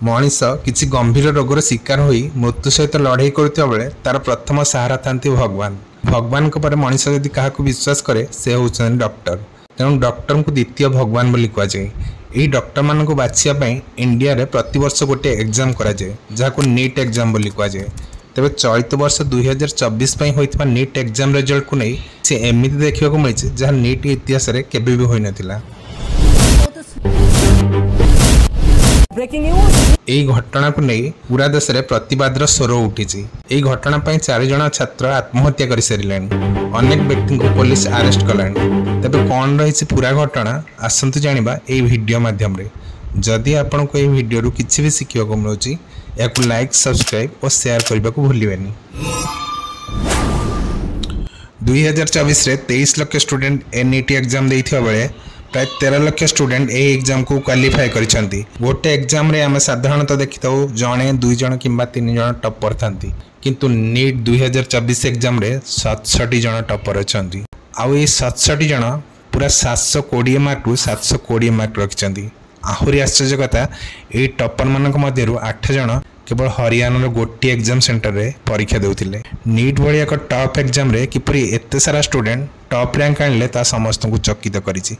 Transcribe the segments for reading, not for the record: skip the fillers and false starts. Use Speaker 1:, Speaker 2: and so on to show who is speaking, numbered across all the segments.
Speaker 1: ମଣିଷ କିଛି ଗମ୍ଭୀର ରୋଗର ଶିକାର ହୋଇ ମୃତ୍ୟୁ ସହିତ ଲଢ଼େଇ କରୁଥିବା ବେଳେ ତାର ପ୍ରଥମ ସାହାରା ଥାନ୍ତି ଭଗବାନ। ଭଗବାନଙ୍କ ପରେ ମଣିଷ ଯଦି କାହାକୁ ବିଶ୍ୱାସ କରେ, ସେ ହେଉଛନ୍ତି ଡକ୍ଟର। ତେଣୁ ଡକ୍ଟରଙ୍କୁ ଦ୍ୱିତୀୟ ଭଗବାନ ବୋଲି କୁହାଯାଏ। ଏହି ଡକ୍ଟରମାନଙ୍କୁ ବାଛିବା ପାଇଁ ଇଣ୍ଡିଆରେ ପ୍ରତିବର୍ଷ ଗୋଟିଏ ଏକ୍ଜାମ୍ କରାଯାଏ, ଯାହାକୁ ନିଟ୍ ଏକ୍ଜାମ୍ ବୋଲି କୁହାଯାଏ। ତେବେ ଚଳିତ ବର୍ଷ 2024 ପାଇଁ ହୋଇଥିବା ନିଟ୍ ଏକ୍ଜାମ୍ ରେଜଲ୍ଟକୁ ନେଇ ସେ ଏମିତି ଦେଖିବାକୁ ମିଳିଛି, ଯାହା ନିଟ୍ ଇତିହାସରେ କେବେ ବି ହୋଇନଥିଲା। ଏହି ଘଟଣାକୁ ନେଇ ପୁରା ଦେଶରେ ପ୍ରତିବାଦର ସ୍ୱର ଉଠିଛି। ଏହି ଘଟଣା ପାଇଁ 4 ଜଣ ଛାତ୍ର ଆତ୍ମହତ୍ୟା କରିସାରିଲେଣି, ଅନେକ ବ୍ୟକ୍ତିଙ୍କୁ ପୋଲିସ ଆରେଷ୍ଟ କଲାଣି। ତେବେ କ'ଣ ରହିଛି ପୁରା ଘଟଣା, ଆସନ୍ତୁ ଜାଣିବା ଏହି ଭିଡ଼ିଓ ମାଧ୍ୟମରେ। ଯଦି ଆପଣଙ୍କୁ ଏହି ଭିଡ଼ିଓରୁ କିଛି ବି ଶିଖିବାକୁ ମିଳୁଛି, ଏହାକୁ ଲାଇକ୍, ସବସ୍କ୍ରାଇବ୍ ଓ ସେୟାର କରିବାକୁ ଭୁଲିବେନି। 2024ରେ 23 ଲକ୍ଷ ଷ୍ଟୁଡେଣ୍ଟ ଏନ୍ ଇ ଟି ଏକ୍ଜାମ୍ ଦେଇଥିବା ବେଳେ ପ୍ରାୟ 13 ଲକ୍ଷ ଷ୍ଟୁଡେଣ୍ଟ ଏହି ଏକ୍ଜାମ୍କୁ କ୍ୱାଲିଫାଏ କରିଛନ୍ତି। ଗୋଟେ ଏକ୍ଜାମ୍ରେ ଆମେ ସାଧାରଣତଃ ଦେଖିଥାଉ ଜଣେ, 2 ଜଣ କିମ୍ବା 3 ଜଣ ଟପ୍ପର ଥାନ୍ତି, କିନ୍ତୁ ନିଟ୍ 2024 ଏକ୍ଜାମ୍ରେ 67 ଜଣ ଟପ୍ପର ଅଛନ୍ତି। ଆଉ ଏଇ 67 ଜଣ ପୁରା 720 ମାର୍କରୁ 720 ମାର୍କ ରଖିଛନ୍ତି। ଆହୁରି ଆଶ୍ଚର୍ଯ୍ୟ କଥା, ଏହି ଟପ୍ପରମାନଙ୍କ ମଧ୍ୟରୁ 8 ଜଣ କେବଳ ହରିୟାଣାର ଗୋଟିଏ ଏକ୍ଜାମ୍ ସେଣ୍ଟରରେ ପରୀକ୍ଷା ଦେଉଥିଲେ। ନିଟ୍ ଭଳି ଏକ ଟପ୍ ଏକ୍ଜାମ୍ରେ କିପରି ଏତେ ସାରା ଷ୍ଟୁଡେଣ୍ଟ ଟପ୍ ର୍ୟାଙ୍କ ଆଣିଲେ, ତାହା ସମସ୍ତଙ୍କୁ ଚକିତ କରିଛି।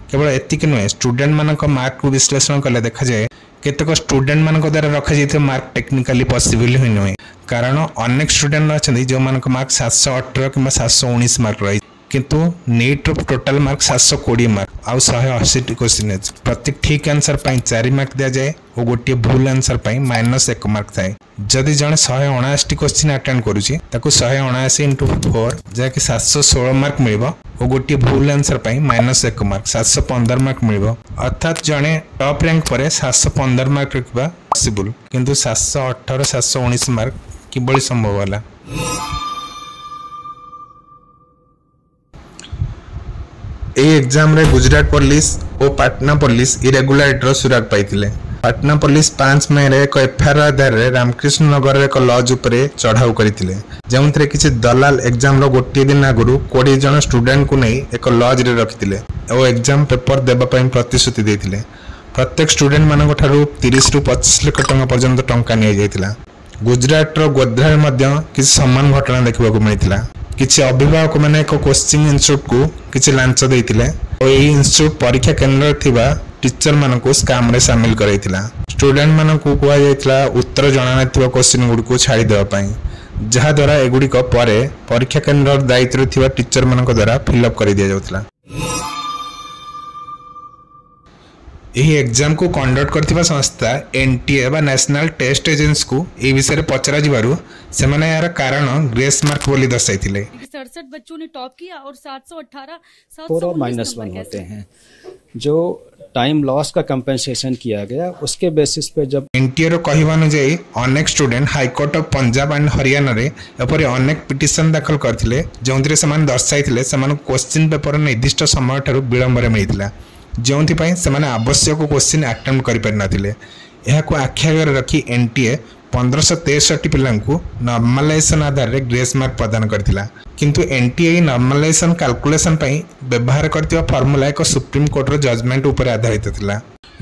Speaker 1: କେବଳ ଏତିକି ନୁହେଁ, ଷ୍ଟୁଡେଣ୍ଟମାନଙ୍କ ମାର୍କକୁ ବିଶ୍ଳେଷଣ କଲେ ଦେଖାଯାଏ କେତେକ ଷ୍ଟୁଡେଣ୍ଟମାନଙ୍କ ଦ୍ୱାରା ରଖାଯାଇଥିବା ମାର୍କ ଟେକ୍ନିକାଲି ପସିବଲ୍ ହିଁ ନୁହେଁ। କାରଣ ଅନେକ ଷ୍ଟୁଡେଣ୍ଟ ଅଛନ୍ତି ଯେଉଁମାନଙ୍କ ମାର୍କ 718 କିମ୍ବା 719 ମାର୍କ ରହିଛି, କିନ୍ତୁ ନିଟ୍ର ଟୋଟାଲ ମାର୍କ 720 ମାର୍କ ଆଉ 180ଟି କୋଶ୍ଚିନ୍ ଅଛି। ପ୍ରତି ଠିକ୍ ଆନ୍ସର ପାଇଁ 4 ମାର୍କ ଦିଆଯାଏ ଓ ଗୋଟିଏ ଭୁଲ ଆନ୍ସର ପାଇଁ ମାଇନସ୍ 1 ମାର୍କ ଥାଏ। ଯଦି ଜଣେ 179ଟି କୋଶ୍ଚିନ୍ ଆଟେଣ୍ଡ କରୁଛି, ତାକୁ 179 ଇଣ୍ଟୁ 4, ଯାହାକି 716 ମାର୍କ ମିଳିବ ଓ ଗୋଟିଏ ଭୁଲ ଆନ୍ସର ପାଇଁ ମାଇନସ୍ 1 ମାର୍କ, 715 ମାର୍କ ମିଳିବ। ଅର୍ଥାତ୍ ଜଣେ ଟପ୍ ର୍ୟାଙ୍କ ପରେ 715 ମାର୍କ ରଖିବା ପସିବୁଲ୍, କିନ୍ତୁ 718, 719 ମାର୍କ କିଭଳି ସମ୍ଭବ ହେଲା? ଏହି ଏକ୍ଜାମରେ ଗୁଜରାଟ ପୋଲିସ ଓ ପାଟନା ପୋଲିସ ଇରେଗୁଲାରିଟିର ସୁରାଗ ପାଇଥିଲେ। ପାଟନା ପୋଲିସ 5 ମେରେ ଏକ ଏଫଆଇଆର ଆଧାରରେ ରାମକୃଷ୍ଣ ନଗରରେ ଏକ ଲଜ୍ ଉପରେ ଚଢ଼ାଉ କରିଥିଲେ, ଯେଉଁଥିରେ କିଛି ଦଲାଲ ଏକ୍ଜାମର ଗୋଟିଏ ଦିନ ଆଗରୁ 20 ଜଣ ଷ୍ଟୁଡେଣ୍ଟଙ୍କୁ ନେଇ ଏକ ଲଜ୍ରେ ରଖିଥିଲେ ଓ ଏକ୍ଜାମ ପେପର ଦେବା ପାଇଁ ପ୍ରତିଶ୍ରୁତି ଦେଇଥିଲେ। ପ୍ରତ୍ୟେକ ଷ୍ଟୁଡେଣ୍ଟମାନଙ୍କ ଠାରୁ 30ରୁ 25 ଲକ୍ଷ ଟଙ୍କା ପର୍ଯ୍ୟନ୍ତ ଟଙ୍କା ନିଆଯାଇଥିଲା। ଗୁଜରାଟର ଗୋଧ୍ରାରେ ମଧ୍ୟ କିଛି ସମାନ ଘଟଣା ଦେଖିବାକୁ ମିଳିଥିଲା। କିଛି ଅଭିଭାବକମାନେ ଏକ କୋଚିଂ ଇନଷ୍ଟିଚ୍ୟୁଟକୁ କିଛି ଲାଞ୍ଚ ଦେଇଥିଲେ ଓ ଏହି ଇନଷ୍ଟିଚ୍ୟୁଟ ପରୀକ୍ଷା କେନ୍ଦ୍ରରେ ଥିବା ଟିଚରମାନଙ୍କୁ ସ୍କାମରେ ସାମିଲ କରାଇଥିଲା। ଷ୍ଟୁଡେଣ୍ଟମାନଙ୍କୁ କୁହାଯାଇଥିଲା ଉତ୍ତର ଜଣାନଥିବା କୋଶ୍ଚିନ୍ ଗୁଡ଼ିକୁ ଛାଡ଼ିଦେବା ପାଇଁ, ଯାହାଦ୍ୱାରା ଏଗୁଡ଼ିକ ପରେ ପରୀକ୍ଷା କେନ୍ଦ୍ରର ଦାୟିତ୍ୱରେ ଥିବା ଟିଚରମାନଙ୍କ ଦ୍ୱାରା ଫିଲ୍ଅପ୍ କରିଦିଆଯାଉଥିଲା। ଏହି ଏକ୍ଜାମକୁ କଣ୍ଡକ୍ଟ କରିଥିବା ସଂସ୍ଥା ଏନ୍ ଟି ଏ ବା ନ୍ୟାସନାଲ ଟେଷ୍ଟ ଏଜେନ୍ସିକୁ ଏହି ବିଷୟରେ ପଚରାଯିବାରୁ ସେମାନେ ଏହାର କାରଣ ଗ୍ରେସ୍ ମାର୍କ ବୋଲି ଦର୍ଶାଇଥିଲେ।
Speaker 2: 67 बच्चों ने टॉप किया और 718
Speaker 3: 4 और माइनस 1 होते हैं। जो टाइम लॉस का कंपेंसेशन किया गया, उसके बेसिस पे जब
Speaker 1: ଏନ୍ଟିଏର କହିବା ଅନୁଯାୟୀ ଅନେକ student high court of Punjab and ହରିୟାଣାରେ ଏପରି ଅନେକ ପିଟିସନ ଦାଖଲ କରିଥିଲେ, ଯେଉଁଥିରେ ସେମାନେ ଦର୍ଶାଇଥିଲେ ସେମାନଙ୍କୁ କୋଶ୍ଚିନ୍ ପେପର ନିର୍ଦ୍ଦିଷ୍ଟ ସମୟଠାରୁ ବିଳମ୍ବରେ ମିଳିଥିଲା, ଯେଉଁଥିପାଇଁ ସେମାନେ ଆବଶ୍ୟକ କୋଶ୍ଚିନ୍ ଆଟେମ୍ପ୍ଟ କରିପାରିନଥିଲେ। ଏହାକୁ ଆଖି ଆଗରେ ରଖି ଏନ୍ ଟି ଏ 1563 ପିଲାଙ୍କୁ ନର୍ମାଲାଇଜେସନ୍ ଆଧାରରେ ଗ୍ରେସ୍ ମାର୍କ ପ୍ରଦାନ କରିଥିଲା। କିନ୍ତୁ ଏନ୍ ଟି ଏ ନର୍ମାଲାଇଜେସନ୍ କାଲକୁଲେସନ୍ ପାଇଁ ବ୍ୟବହାର କରିଥିବା ଫର୍ମୁଲା ଏକ ସୁପ୍ରିମକୋର୍ଟର ଜଜମେଣ୍ଟ ଉପରେ ଆଧାରିତ ଥିଲା।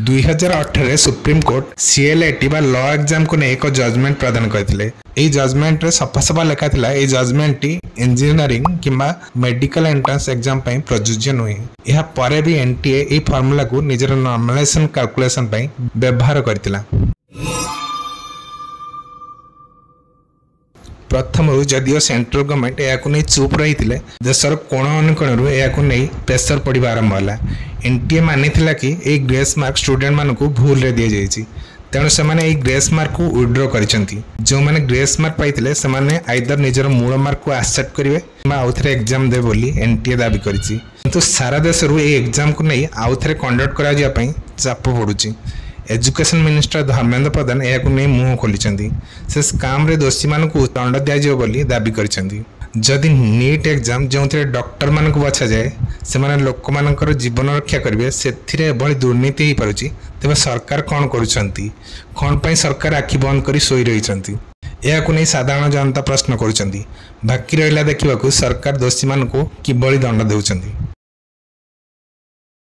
Speaker 1: 2018ରେ ସୁପ୍ରିମକୋର୍ଟ ସିଏଲ୍ଏଟି ବା ଲ ଏକ୍ଜାମକୁ ନେଇ ଏକ ଜଜମେଣ୍ଟ ପ୍ରଦାନ କରିଥିଲେ। ଏହି ଜଜମେଣ୍ଟରେ ସଫା ସଫା ଲେଖାଥିଲା, ଏହି ଜଜମେଣ୍ଟଟି ଇଞ୍ଜିନିୟରିଂ କିମ୍ବା ମେଡିକାଲ ଏଣ୍ଟ୍ରାନ୍ସ ଏକ୍ଜାମ ପାଇଁ ପ୍ରଯୁଜ୍ୟ ନୁହେଁ। ଏହା ପରେ ବି ଏନ୍ ଟି ଏ ଏହି ଫର୍ମୁଲାକୁ ନିଜର ନର୍ମାଲାଇଜେସନ୍ କାଲକୁଲେସନ୍ ପାଇଁ ବ୍ୟବହାର କରିଥିଲା। ପ୍ରଥମରୁ ଯଦିଓ ସେଣ୍ଟ୍ରାଲ ଗଭର୍ଣ୍ଣମେଣ୍ଟ ଏହାକୁ ନେଇ ଚୁପ୍ ରହିଥିଲେ, ଦେଶର କୋଣ ଅନୁକୋଣରୁ ଏହାକୁ ନେଇ ପ୍ରେସର ପଡ଼ିବା ଆରମ୍ଭ ହେଲା। ଏନ୍ ଟି ଏ ମାନିଥିଲା କି ଏହି ଗ୍ରେସ୍ ମାର୍କ ଷ୍ଟୁଡେଣ୍ଟମାନଙ୍କୁ ଭୁଲରେ ଦିଆଯାଇଛି, ତେଣୁ ସେମାନେ ଏହି ଗ୍ରେସ୍ ମାର୍କକୁ ୱିଡ୍ର କରିଛନ୍ତି। ଯେଉଁମାନେ ଗ୍ରେସ୍ ମାର୍କ ପାଇଥିଲେ, ସେମାନେ ଆଇଦର ନିଜର ମୂଳ ମାର୍କକୁ ଆକ୍ସେପ୍ଟ କରିବେ କିମ୍ବା ଆଉଥରେ ଏକ୍ଜାମ ଦେବେ ବୋଲି ଏନ୍ ଟି ଏ ଦାବି କରିଛି। କିନ୍ତୁ ସାରା ଦେଶରୁ ଏହି ଏକ୍ଜାମକୁ ନେଇ ଆଉଥରେ କଣ୍ଡକ୍ଟ କରାଯିବା ପାଇଁ ଚାପ ପଡ଼ୁଛି। ଏଜୁକେସନ୍ ମିନିଷ୍ଟର ଧର୍ମେନ୍ଦ୍ର ପ୍ରଧାନ ଏହାକୁ ନେଇ ମୁହଁ ଖୋଲିଛନ୍ତି। ସେ ସ୍କାମରେ ଦୋଷୀମାନଙ୍କୁ ଦଣ୍ଡ ଦିଆଯିବ ବୋଲି ଦାବି କରିଛନ୍ତି। ଯଦି ନିଟ୍ ଏକ୍ଜାମ, ଯେଉଁଥିରେ ଡକ୍ଟରମାନଙ୍କୁ ବଛାଯାଏ, ସେମାନେ ଲୋକମାନଙ୍କର ଜୀବନ ରକ୍ଷା କରିବେ, ସେଥିରେ ଏଭଳି ଦୁର୍ନୀତି ହୋଇପାରୁଛି, ତେବେ ସରକାର କ'ଣ କରୁଛନ୍ତି? କ'ଣ ପାଇଁ ସରକାର ଆଖି ବନ୍ଦ କରି ଶୋଇ ରହିଛନ୍ତି? ଏହାକୁ ନେଇ ସାଧାରଣ ଜନତା ପ୍ରଶ୍ନ କରୁଛନ୍ତି। ବାକି ରହିଲା ଦେଖିବାକୁ ସରକାର ଦୋଷୀମାନଙ୍କୁ କିଭଳି ଦଣ୍ଡ ଦେଉଛନ୍ତି।